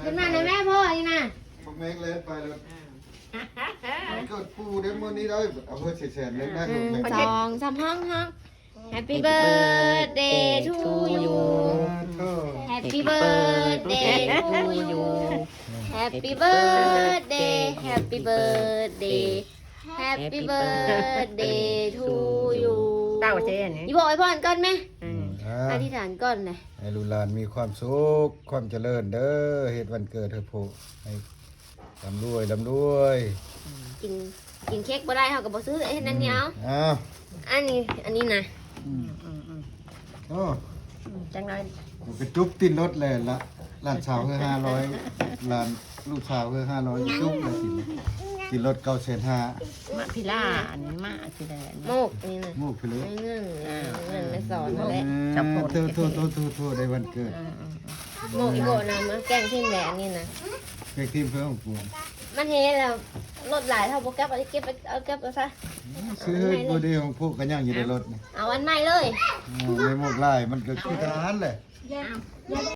ຂຶ້ນມາແດ່ແມ່ພໍ່ນີ້ນະ ບັກແມງແລ່ນໄປແລ້ວ ວັນເກີດປູ່ເດ້ມື້ນີ້ໄດ້ ເອົາເຮີດແສນໆເລີຍນະ ໜຶ່ງ ສອງ ສາມ ຮ້ອງ ຮ້ອງ Happy birthday to you Happy birthday to you Happy birthday Happy birthday Happy birthday to you ເຕົ້າເຊອັນນີ້ ອີ່ບໍ່ ອວຍພອນກ່ອນແມ ອືມ ອ່າ ອະທິຖານກ່ອນນະ ໃຫ້ລູກຫຼານມີຄວາມສຸກ ຄວາມຈະເລີນເດີ ເຮັດວັນເກີດໃຫ້ຜູ້ ໃຫ້ ລ່ຳລວຍ ລ່ຳລວຍ ກິນ ກິນເຄັກບໍ່ໄດ້ ເຮົາກໍບໍ່ຊື້ ເຮັດອັນນີ້ເອົາ ອືມ ອ້າວ ອັນນີ້ ອັນນີ້ນະ ອືມ ອືມ ອືມ ໂອ້ ອືມ ຈັ່ງໃດ ມັນກະຈຸບຕິດລົດແຫຼະ ລະ ຫຼານສາວເຮີຫ້າຮ້ອຍ ຫຼານ ລູກສາວເຮີຫ້າຮ້ອຍ ຈຸບລະ ຕິດ ຕິດລົດເກົ້າແສນຫ້າ ມະພິລາ ອັນນີ້ມະພິລາ ໂມກນີ້ນະ ໂມກພິເລີ ເງິນ ເງິນແມ່ສອນນັ້ນແຫຼະ ເອີ ໂທໆໆໆ ໄດ້ວັນເກີດ ເອີ ໂມກອີ່ບໍ່ນຳ ແກງທີມແຫຼະອັນນີ້ນະ ແກງທີມເພິ່ນຂອງປູ ມັນເຮແລ້ວ ລົດຫຼາຍ ເຮົາບໍ່ກັບ ເອົາເກັບໄປ ເອົາເກັບເອົາຊະ ຊື້ເຮີດບໍ່ດີຂອງພວກກະຍັງຢູ່ໃນລົດນີ້ ເອົາອັນໃໝ່ເລີຍ ເອີ ແມ່ໂມກຫຼາຍ ມັນກະຄືທະຫານແຫຼະ